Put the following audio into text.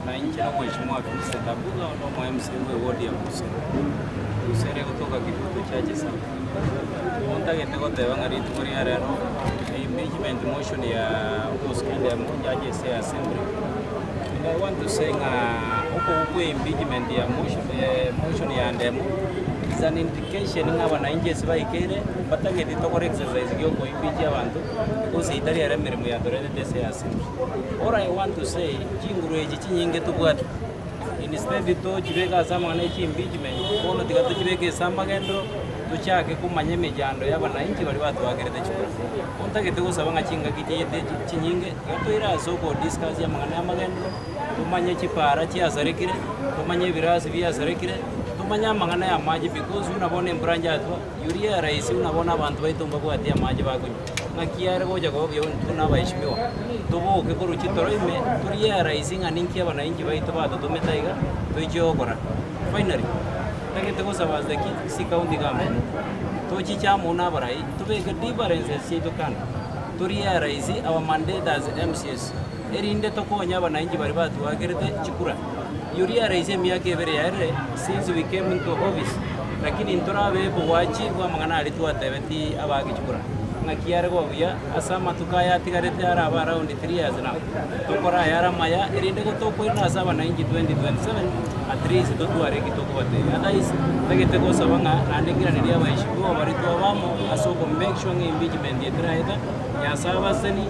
Na inche nomoeshimiwa Vincent Abuga, onde omo MCA bwe ward ya Busero. Busero egotoka Kitutu Church Sub. Nigo ntagete goteba ng'a rituko ria rero impeachment motion ya omosike Ndemo judge ase assembly. And I want to say ng'a okobua kwa impeachment ya motion, motion ya Ndemo is an indication ng'a abananchi ase baikeire mbatageti tokore exercise ya oko impeach abanto because eyio tari ere emeremo yatoretete ase assembly. All I want to say, chinguru echi chinyinge tobwate, instead tochibeke ase amang'ana ya chi-impeachment, bono tiga tochibeke ase amagenderero, tochake komanya emechando ya abananchi baria batoakerete chikura. Bono ntagete gosaba ng'a chingaki chiaito echi chinyinge, tiga toire ase okodiscuss amang'ana ya amagenderero, tomanye chipara chiasarekire, tomanye ebirasi biasarekire, tomanye amang'ana ya amache because buna bono embura nchatwa, You realize buna bono abanto baito mbabwati amache bakonywa, ng'aki are gocha koba buya intwe buna abaeshimiwa, toboke korwa chitoro ime, to realize ng'a ninki abanainchi baito batotomete aiga, toiche gokora. Finally, ntagete gosaba as the Kisii County Government, tochiche amo buna abarai, tobeke differences chiaito kando, to realize our mandate as MCAs, erinde tokonye abanainchi baria batoakerete chikura. You realize emiaka ebere yaerire since we came into office, lakini ntorabe obwachi bw'amang'ana aria twatebeti abaaki chikura, ng'aki are koba buya ase amatuko aya atigarete arabe around 3 years now, tokore ayare amaya erinde gotokoirana ase abanainchi 2027 at least totware eki tokobatebia. Otherwise, ntagete gosaba ng'a naende nkiranerie abaeshimiwa baria twaba amo ase oko make sure ng'a impeachment eye teraeta, Nyasae abasesenie.